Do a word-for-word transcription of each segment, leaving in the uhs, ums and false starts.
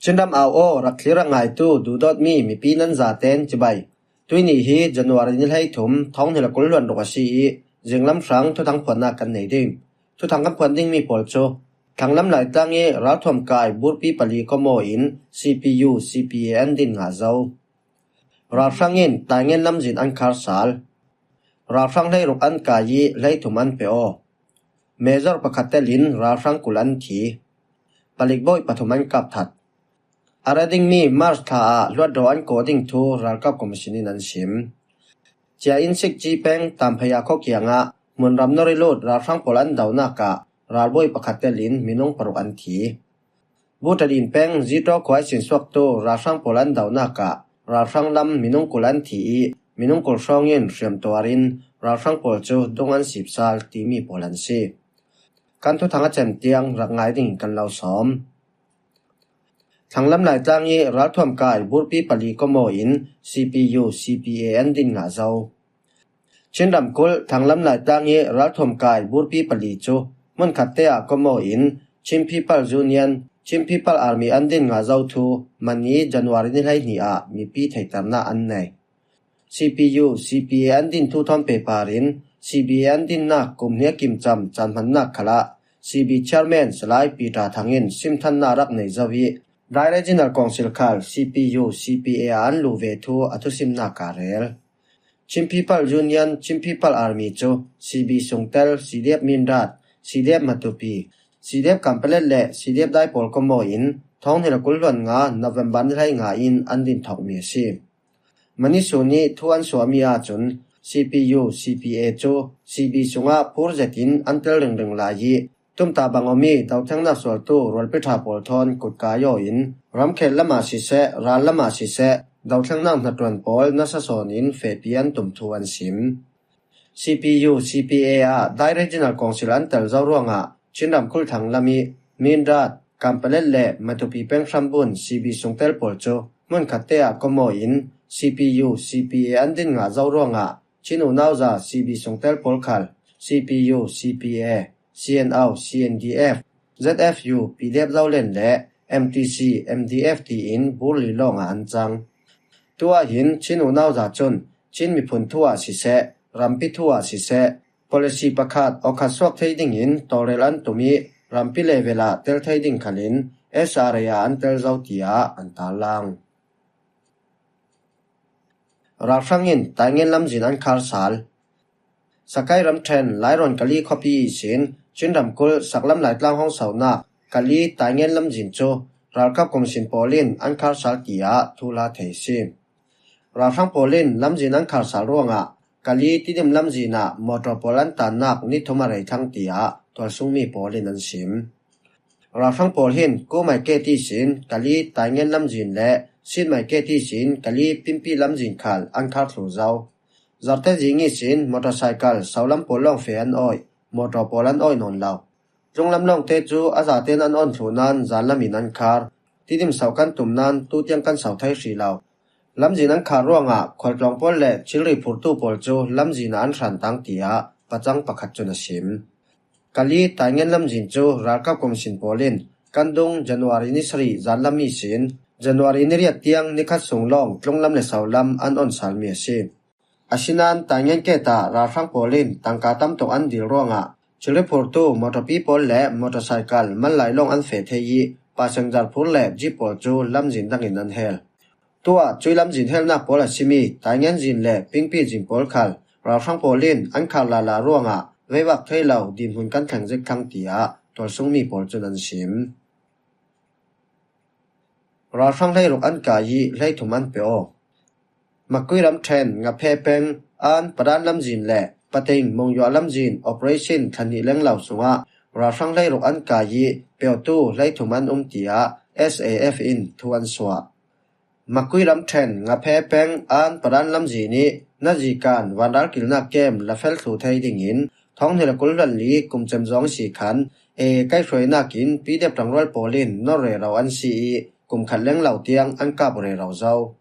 Chin ram au aw, rak thlir rak ngaitu duhdawtmi mipi nan zaten cibai. Tuini hi January ni hleithum, thawng hnih le kul hluan ruk a si ih, zinglam hrang thuthang phuannak kan nei ding. Thuthang kan phuan dingmi pawl cu, Thanglam Laitlang ih ralthuam kai burpi pali komaw in C P U, C P A an din ngah zo. Ralhrang in Taingen lamzin an khar sal. Ralhrang hleiruk an kai ih hleithum an pe aw. Major pakhat telin ralhrang kul an thi. Palik bawi pathum an kap that. A ra dingmi March thla ah hluatdaw an kawh ding thu ralkap commission in an sim. Cia in sikci peng Tamphaya khua kiangah hmunram nori lut ralhrang pawl an donak ah ralbawi pakhat telin minung paruk an thi. Butadin peng Zito khua ih sinsuaktu ralhrang pawl an donak ah ralhrang lam minung kul an thi ih minung kul hrawngin hriamtuar in ralhrang pawl cu dung an sipsal timi pawl an si. Kan thuthang a cem tiang rak ngai dingin kan lo sawm. Thanglam Laitlang ih ralthuam kai burpi pali komaw in C P U, C P A an din ngah zo. Chin ramkulh Thanglam Laitlang ih ralthuam kai burpi pali cu hmunkhatte ah komaw in Chin People Union, Chin People Army an din ngah zo thu mani January ni hleihnih ah mipi theihternak an nei. C P U, C P A an din thu thawn pehpar in C B A an dinnak kum hnih a kimcam caan hmannak khalah C B Chairman Salai Peter Thang in simthannak rak nei zo ih Dai Regional Council khal C P U, C P A ah an luh ve thu a thusimnak ah rel. Chin People Union, Chin People Army cu C B sungtel, C D F Mindat, C D F Matupi, C D F Kanpalet le C D F Dai pawl komaw in thawng hnih le kul hluan nga November ni hleinga in an din thawkmi a si. Mani sun ih thu an suahmi ahcun C P U, C P A cu C B sungah phur zetin an tel ringring lai ih tumtah bang awmi dothlengnak sualtu rualpi ṭha pawl thawn kutkai aw in ramkhel lam ah siseh, ral lam ah siseh, dothlengnak hnaṭuan pawl nasa sawn in fehpi an tum thu an sim. C P U, C P A ah Dai Regional Council an tel zo ruangah Chin ramkulh Thanglam ih Mindat, Kanpalet le Matupi peng hrambun C B sungtel pawl cu hmunkhatte ah komaw in C P U, C P A an din ngah zo ruangah Chin unauza C B sungtel pawl khal C P U, C P A, C N O, C N D F, Z F U, P D F Zoland le M T C, M D F tiin burli lawngah an cang. Tu ah hin Chin unauza cun Chin miphun thu ah siseh, rampi thu ah siseh, policy pakhat awkhat suak thei dingin tawlrel an tum ih rampi level ah tel thei ding khalin S R A ah an tel zo tiah an tarlang. Ralhrang in Taingen lamzin an khar sal. Sakai ramṭhen Lairawn Kali khuapi ihsin Chin ramkulh Saklam Laitlang hong saunak Kali Taingen lamzin cu ralkap commission pawl in an khar sal tiah thuhla thei a si. Ralhrang pawl in lamzin an khar sal ruangah Kali Tidim lamzin ah motor pawl an tannak ni thum a rei thlang tiah tualsungmi pawl in an sim. Ralhrang pawl hin Kumai Keti sin Kali Taingen lamzin le Sinmai Keti sin Kali Pimpi lamzin khal an khar thlu zo. Zarhte zing ihsin motorcycle saulam pawl lawng feh an awih, motor pawl an awih nawn lo. Tlunglam lawngte cu a zaten an awn thluh nain zanlam in an khar. Tidim sau kan tum nain tutiang kan sau thei hrih lo. Lamzin an khar ruangah khualtlawng pawl le thilri phurtu pawl cu lamzin ah an hrantang tiah pacang pakhat cun a sim. Kali Taingen lamzin cu ralkap commission pawl in kan dung January ni sarih zanlam ihsin January ni riat tiang nikhat sung lawng tlunglam le saulam an awn salmi a si. Asinain Taingen Keta ralhrang pawl in tangka tam tuk an dil ruangah thilri phurtu motorpi pawl le motorcycle man lai lawng an feh thei ih passenger phur le jeep pawl cu lamzin dangin an hel. Tuah cuih lamzin helnak pawl a simi Taingen zin le Pingpi zin pawl khal ralhrang pawl in an khar lala ruangah veivak thei lo dinhmun kan thleng zik thlang tiah tualsungmi pawl cun an sim. Ralhrang hleiruk an kai ih hleithum an pe aw. Makui ramṭhen Ngaphe peng An Padan lamzin le Pating Mungyua lamzin operation thla hnih lenglo sungah ralhrang hleiruk an kai ih peutu hleithum an um tiah S A F in thu an suah. Makui ramṭhen Ngaphe peng An Padan lamzin ih nazikan vanralkilnak kem la fel thluh thei dingin thawng hnih le kul hluan li kum cem zawng si khan A A kaihhruainak in P D F ṭangrual pawl in nor rero an si ih kum khat lenglo tiang an kap rero zo.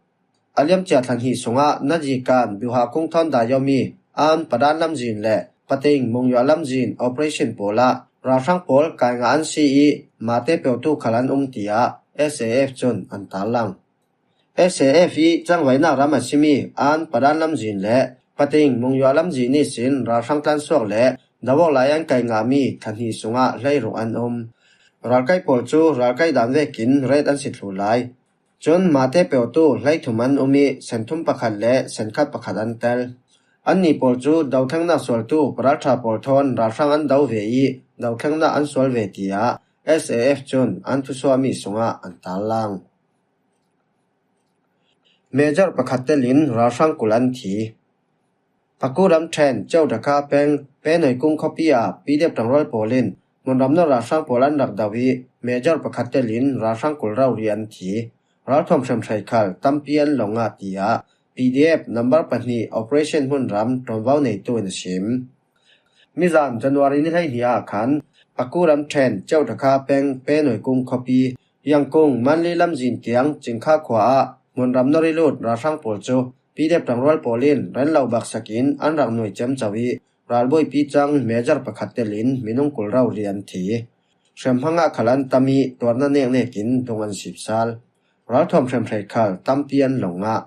A liamcia thla hnih sungah nazikan biuha kung thawn dai awmi An Padan lamzin le Pating Mungyua lamzin operation pawl ah ralhrang pawl kai ngah an si ih mate peutu khal an um tiah S A F cun an tarlang. S A F i cangvainak ram a simi An Padan lamzin le Pating Mungyua lamzin ihsin ralhrang tlansuak le dawawk lai an kai ngahmi thla hnih sungah hleiruk an um. Ralkai pawl cu ralkai dan vekin ret an si thlu lai. Cun mate peutu hleithum an um i senthum pakhat le senkhat pakhat an tel. Annih pawl cu dothlengnak sualtu paralṭha pawl thawn ralhrang an do ve i dothlengnak an sual ve, tiah S A F cun an thusuahmi sungah an tarlang. Major pakhat telin ralhrang kul an thi. Paku ramṭhen Ceuṭakha peng Penoi kung khuapi ah P D F ṭangrual pawl in hmunram nor ralhrang pawl an rak do i major pakhat telin ralhrang kul rori an thi. Ralthuam hriamhrei khal tampi an lo ngah, tiah P D F number pahnih operation hmunram ṭuanvo neitu in a sim. Mizan January ni hleihnih ah khan Paku ramṭhen Ceuṭakha peng Penoi kung khuapi Yangkung Manli lamzin tiang Cingkha khua ah hmunram nor i lut ralhrang pawl cu P D F ṭangrual pawl in ren lo baksak in an rak nuai ciamco i ralbuaipi cang major pakhat telin minung kul rori an thi. Hriamhma ah khal an tam i tuarna neknek in dung an sipsal. Ralthuam hriamhrei khal tampi an lo ngah.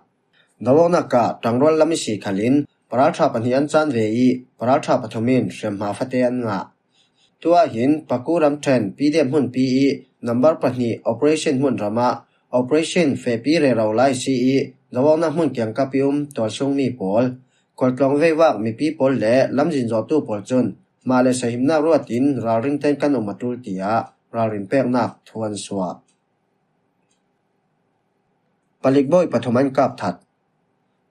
Dawawknak ah ṭangrual lam i si khalin paralṭha pahnih an caan ve i paralṭha pathum in hriamhma fate an ngah. Tuah hin Paku ramṭhen P D F hmunpi i number pahnih operation hmunram ah operation fehpi rero lai si i dawawknak hmun kiangkap i um tualsungmi pawl, khualtlawng veivak mipi pawl le lamzin zawhtu pawl cun hmah le sahimnak ruat in ralring ten kan um a ṭul, tiah ralrin peknak thu an suah. Palik bawi pathum an kap that.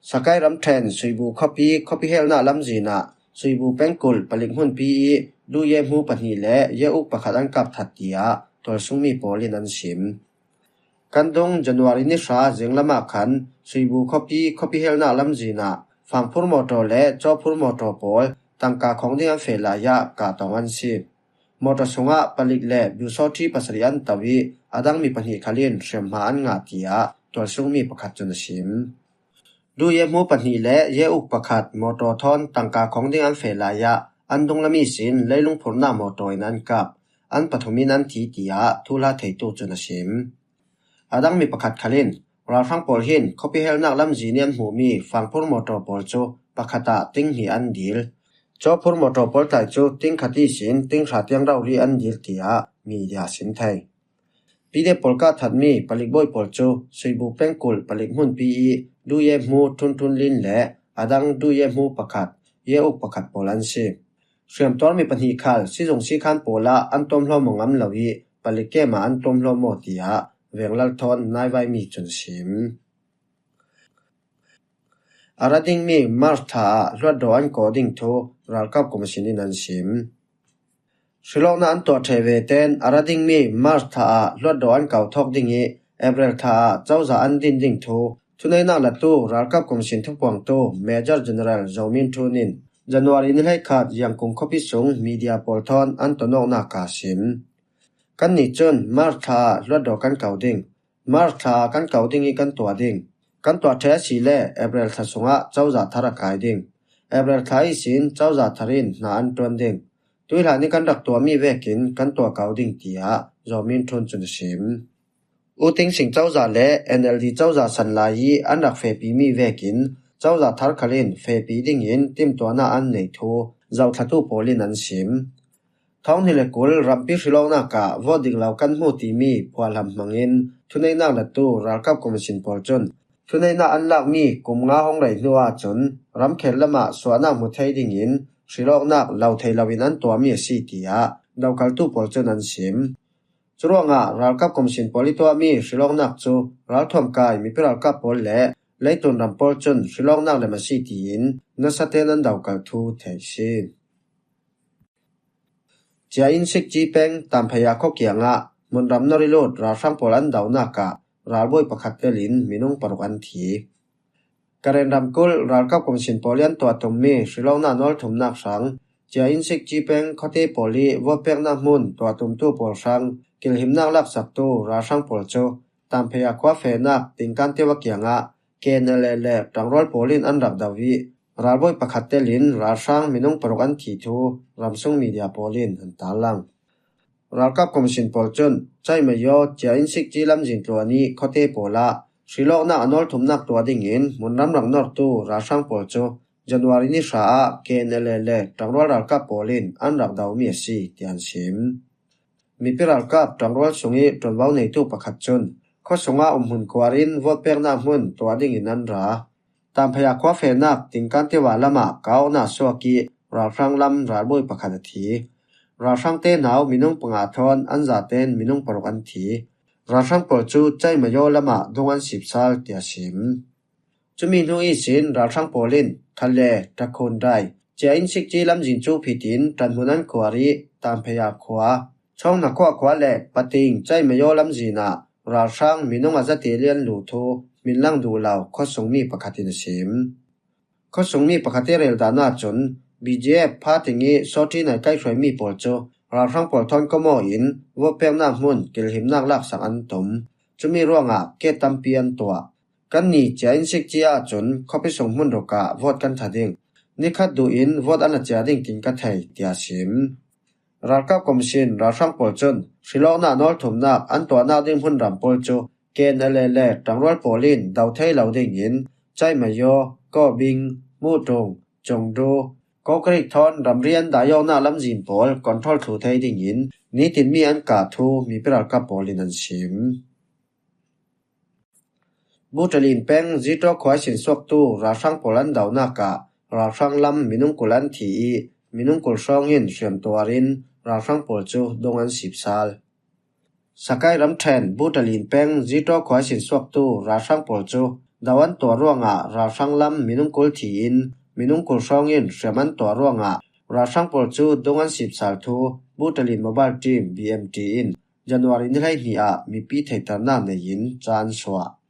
Sakai ramṭhen Suibu khuapi khuapi helnak lamzin ah Suibu pengkulh palik hmunpi i duye hmu pahnih le ye uk pakhat an kap that, tiah tualsungmi pawl in an sim. Kan dung January ni hra zinglam ah khan Suibu khuapi khuapi helnak lamzin ah fangphur mawṭaw le cawphur mawṭaw pawl tangka khawng ding an feh lai ah kah tawng an si. Mawṭaw sungah palik le busawṭhi pasarih an to i a dang mi pahnih khal in hriamhma an ngah, tiah tualsungmi pakhat cun a sim. Duye hmu pahnih le ye uk pakhat mawṭaw thawn tangka khawng ding an feh lai ah an dunglam ihsin leilung phurhnak mawṭaw in an kap. An pathum in an thi, tiah thuhla theitu cun a sim. A dang mi pakhat khal in ralhrang pawl hin khuapi helnak lamzin i an hmuhmi fangphur mawṭaw pawl cu pakhat ah ting hnih an dil. Cawphur mawṭaw pawl tlai cu ting khat ihsin ting hra tiang rori an dil, tiah media sim thei. P D F pawl kah thatmi palik bawi pawl cu Suibu pengkulh palik hmunpi i duye hmu Ṭhunṭhun Lin le a dang duye hmu pakhat, ye uk pakhat pawl an si. Hriamtuarmi pahnih khal sizung sikhan pawl ah an tuamhlawm aw ngam lo i palik kem ah an tuamhlawm aw, tiah Venglal thawn naivaimi cun sim. A ra dingmi March thla ah hluatdaw an kawh ding thu ralkap commission in an sim. Hrilawknak an tuah ṭheh ve ten a ra dingmi March thla ah hluatdaw an kau thawk ding i April thla ah cozah an din ding thu thuneihnak latu ralkap commission thupuangtu Major General Zo Min Htun in January ni hleikhat Yangkung khuapi sung media pawl thawn an tonawknak ah sim. Kannih cun March thla ah hluatdaw kan kau ding. March thla ah kan kau ding i kan tuah ding. Kan tuah ṭheh asile April thla sungah cozah thar a kai ding. April thla ihsin cozah thar in hna an ṭuan ding. Tuihlan i kan rak tuahmi vekin kan tuah kau ding, tiah Zo Min Htun cun a sim. U Thein Sein cozah le N L D cozah san lai i an rak fehpimi vekin cozah thar khal in fehpi dingin timtuahnak an nei thu zohthlatu pawl in an sim. Thawng hnih le kul rampi hrilawknak ah vote dik lo kan hmu timi phuahlam hmangin thuneihnak latu ralkap commission pawl cun thuneihnak an lakmi kum nga hong rei hnu ahcun ramkhel lamah suahnak hmu thei dingin hrilawknak lo thei loin an tuahmi a si, tiah dokaltu pawl cun an sim. Curuangah ralkap commission pawl i tuahmi hrilawknak cu ralthuam kai mipi ralkap pawl le leitlun ram pawl cun hrilawknak lem a si tiin nasa tein an dokalh thu theih si. Cia in sikci peng Tamphaya khua kiangah hmunram nor i lut ralhrang pawl an dohnak ah ralbawi pakhat telin minung paruk an thi. Karen ramkulh ralkap commission pawl i an tuah tummi hrilawknak nawl thumnak hrang Cia in sikci peng khuate pawl i vote peknak hmun tuah tumtu pawl hrang kilhimnak laksaktu ralhrang pawl cu Tamphaya khua fehnak Tingkan tiva kiangah K N L A le ṭangrual pawl in an rak do i ralbawi pakhat telin ralhrang minung paruk an thi thu ramsung media pawl in an tarlang. Ralkap Commission pawl cun Chaimayo, Cia Insik Ci lamzin tluani khuate pawlah hrilawknak a nawl thumnak tuah dingin hmunram rak nortu ralhrang pawl cu January ni hra ah K N L A le ṭangrual ralkap pawl in an rak domi a si, tiah an sim. Mipi ralkap ṭangrual sung i ṭuanvo neitu pakhat cun khuasung ah umhmun kuar in vote peknak hmun tuah dingin an ra. Tamphaya khua fehnak Tingkan tiva lamah kau awknak suak i ralhrang lam ralbawi pakhat a thi. Ralhrang te hna minung panga thawn an zaten minung paruk an thi. Ralhrang pawl cu Chaimayo lamah dung an sip sal, tiah sim. Cumi hnu ihsin ralhrang pawl in Thale, Takhundai, Cia Insik Ci lamzin cu phitin ṭanhmun an kuar i Tamphaya khua, Chawng Hna Khua khua le Pating, Chaimayo lamzin ah ralhrang minung a zate lian lu thu hminlang duh lo khuasungmi pakhat in a sim. Khuasungmi pakhat i rel dan ahcun B G F phating i sawṭi nai kaihhruaimi pawl cu ralhrang pawl thawn kawmaw in vote peknak hmun kilhimnak laksak an tum. Cumi ruangah ke tampi an tuah. Kannih Cia Insik Ci ahcun khuapi sung hmun ruk ah vote kan ṭha ding. Nikhat duh in vote an a cia ding tiin ka thei, tiah sim. Ralkap Commission ralhrang pawl cun hrilawknak nawl thumnak an tuahnak ding hmunram pawl cu K N L A le ṭangrual pawl in do thei lo dingin Chaimayo, Kawbing, Mutung, Cungdu, Kokrik thawn ramri an dah awknak lamzin pawl control thlu thei dingin nitinmi an kah thu mipi ralkap pawl in an sim. Butalin peng Zito khua ihsin suaktu ralhrang pawl an donak ah ralhrang lam minung kul an thi i minung kul hrawng in hriamtuar in ralhrang pawl cu dung an sip sal. Sakai ramṭhen Butalin peng Zito khua ihsin suaktu ralhrang pawl cu do an tuah ruangah ralhrang lam minung kul thi in minung kul hrawng in hriam an tuah ruangah ralhrang pawl cu dung an sip sal thu Butalin Mobile Team, B M T, in January ni hleihnih ah mipi theihternak nei in ca an suah.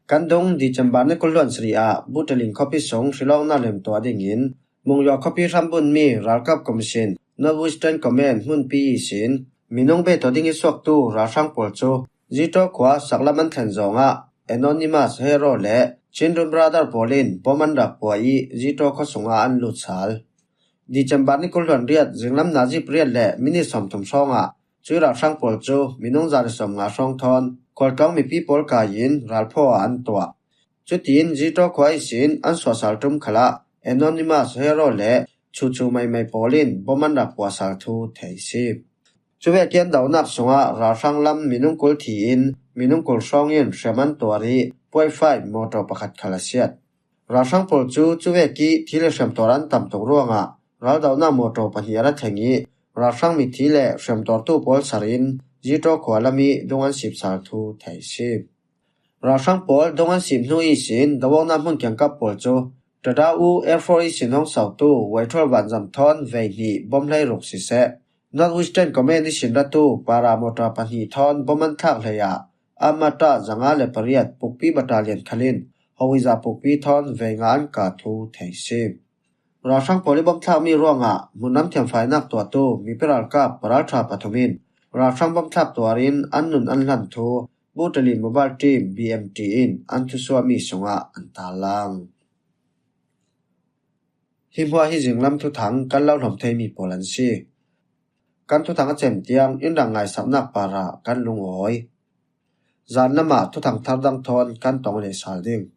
Kan dung December ni kul hluan sarih ah Butalin khuapi sung hrilawknak lem tuah dingin Mungyaw khuapi hrambunmi ralkap commission North Western Command hmunpi ihsin minung be tuah ding i suaktu ralhrang pawl cu Zito khua saklam an thlen zongah Anonymous Hero le Chindun Brother pawl in bom an rak puah i Zito khua sungah an lut sal. December ni kul hluan riat zinglam nazi pariat le minit sawmthum hrawngah cuih ralhrang pawl cu minung za le sawmnga hrawng thawn khualtlawng mipi pawl kai in ralphaw ah an tuah. Cutiin Zito khua ihsin an suahsal ṭum khalah Anonymous Hero le Chuchu Maimai pawl in bom an rak puahsal thu thei si. Cuvek i an donak sungah ralhrang lam minung kul thi in minung kul hrawng in hriam an tuar i puaifai mawṭaw pakhat khal a siat. Ralhrang pawl cu cuvek i thi le hriamtuar an tam tuk ruangah raldonak mawṭaw pahnih a ra thleng i ralhrang mithi le hriamtuartu pawl sar in Zito khua lam i dung an sip sal thu thei si. Ralhrang pawl dung an sip hnu ihsin do awknak hmun kiangkap pawl cu Tada U Air Force ihsin hong sautu Waithol vanzam thawn veihnih bom hleiruk siseh, North Western Command ihsin ratu para mawṭaw pahnih thawn bom an thlak hleiah Amata zanga le pariat Pukpi Battalion khal in Howiza Pukpi thawn veinga an kah thu thei si. Ralhrang pawl i bom thlakmi ruangah hmunram thiamfainak tuahtu mipi ralkap paralṭha pathum in ralhrang bom thlak tuar in an nun an hlan thu Butalin Mobile Team, B M T, in an thusuahmi sungah an tarlang. Hi hmuah hi zinglam thuthang kan lo hlawm theimi pawl an si. Kan thuthang a cem tiang in rak ngaisaknak parah kan lungawi. Zan lamah thuthang thar dang thawn kan tong leh sal ding.